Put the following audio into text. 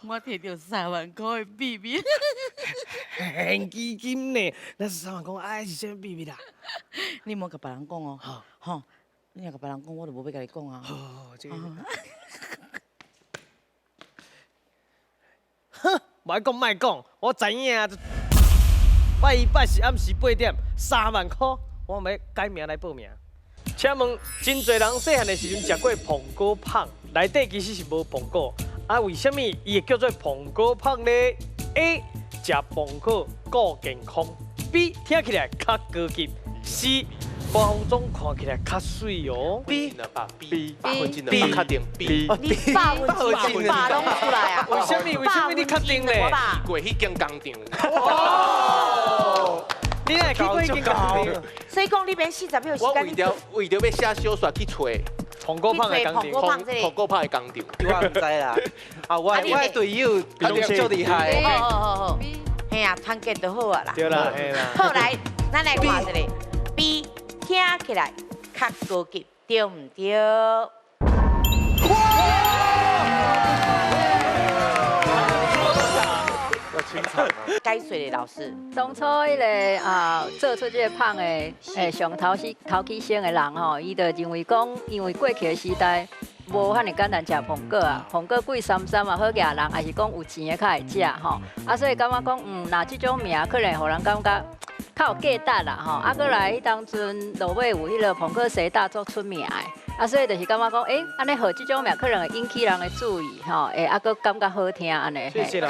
我提著3萬箍的秘密。現基金呢？那3萬箍，哎，是啥物秘密啦？你莫共別人講哦，吼！你若共別人講，我就無欲共你講啊。好，這個。哼，莫講莫講，我知影。拜一拜四暗時8點，3萬箍，我欲改名來報名。請問，真濟人細漢的時陣食過蘋果麭，內底其實是無蘋果，啊，為啥物伊會叫做蘋果麭呢？A. 食蘋果顧健康，B. 聽起來較高級，C. 包裝看起來較媠哦。 B B B 確定 B。你百分之百攏出來啊？為啥物？為啥物你確定咧？過彼間工廠。你哪會去過彼間工廠？所以講你免40秒時間。我為著欲寫小說去揣蘋果麭的工廠。蘋果麭的工廠。我毋知啦。啊，我的隊友足厲害。好好好好。嘿啊，團結就好啊啦。對啦，嘿啦。好來，咱來看一下 B 聽起來較高級，對毋對？哇！要清場啊！解說的老師，當初彼个啊做出這個麭的，上頭是頭起先的人吼，伊就認為講，因為過去的時代無遐爾簡單食蘋果啊，蘋果貴三三嘛好額人，抑是講有錢的較會食吼，啊所以感覺講，若這種名可能予人感覺較有價值啦吼，啊閣來彼當陣落尾有彼个蘋果西打足出名的，啊所以就是感覺講，按呢號這種名可能會引起人的注意吼，會啊閣感覺好聽按呢。謝謝啦。